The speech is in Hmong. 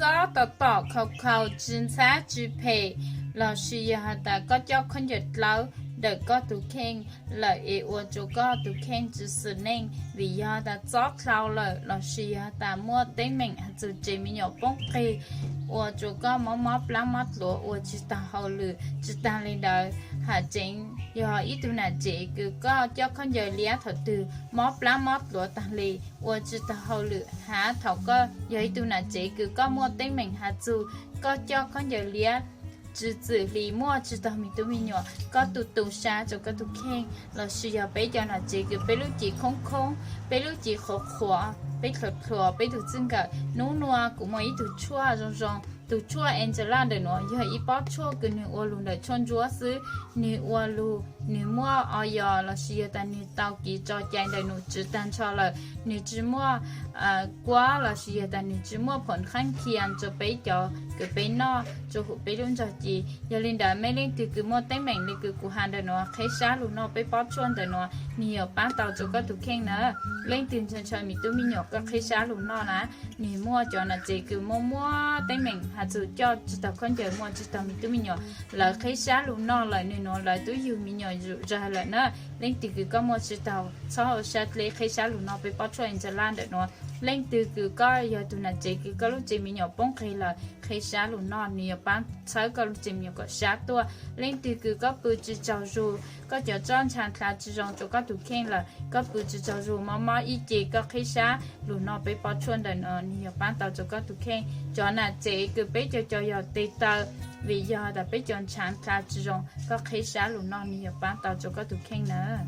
Koj tos tom khau khau tsi ntxhab tsi phem, lossis yog has tas koj coj khaub ncaws dlawb ntawm koj tus kheej lawm es ua rua koj tus kheej tsi xwm neej, vim yog tas txob dlhau lawm lossis yog tas muaj teeb meem has txug tsev me nyuam poob qig, ua rua koj mob mob plab mob dluav ua tsi taug hauj lwm. Tsi taag le ntawd, has tseev yog ib tug nam tsev kws koj coj khaub ncaws liab thaum twg mob plab mob dluav taag le, ua tsi taug hauj lwm, has thaum koj yog ib tug nam tsev kws koj muaj teeb meem has txug koj coj khaub ncaws liab tsi txwm hli muaj tsi taug me tub me nyuam, koj tu tu sab rua koj tus kheej, lossis yog peb cov nam tsev kws peb lub cev khoob khoob, peb lub cev qhuav qhuav, peb dlhuav dlhuav peb tug txij nkawm. Nub nua kuv muaj ib tug tshuaj zoo zoo, tug tshuaj Angela ntawm nuav yog ib pob tshuaj kws nwg ua lug ntawm tshuaj ntsuab xwb. Nwg ua lug, nwg muaj oyos lossis yog tas nwg tau kev tso cai ntawm num tswv taag nrho lawm, nwg tsi muaj kuab lossis yog tas nwg tsi muaj phom qhaab khias rua peb cov kws peb noj rua huv peb lub ntsag ci. Yog le ntawd mej leej twg kws muaj teeb meem le kws kuv has ntawm nuav, qheb sab lug noj peb pob tshuaj ntawm nuav, nwg yuav paab tau rua koj tus kheej na. Leej twg ntshaw ntshaw me tub me nyuam koj qheb sab lug noj na. Nwg muaj cov nam tsev kws muaj muaj teeb meem has txug coj tsi taug khaub ncaws muaj tsi taug me tub me nyuam, lawv qheb sab lug noj lawm nwg nuav lawv tub yug me nyuam zug zag lawm na. Leej twg kws koj muaj tsi taug txhob ua sab dleb, qheb sab lug noj peb pob tshuaj Angela ntawm nuav. Leej twg kws koj yog tug nam tsev kws koj lub tsev me nyuam poob qig lawm, qheb sab lug noj nwg yuav paab txhawb koj lub tsev me nyuam kom sab tuaj. Leej twg kws koj pw tsi tsaug zug, koj cov roj ntsha dlha tsi zoo rua koj tus kheej lawm, koj pw tsi tsaug zug mob mob ib ce, koj qheb sab lug noj peb pob tshuaj ntawm nuav nwg yuav paab tau rua koj tus kheej. Cov nam tsev kws peb cov cov yog tes taw, vim yog tas peb cov ntsha dlha tsi zoo, koj qheb sab lug noj nwg yuav paab tau rua koj tus kheej na.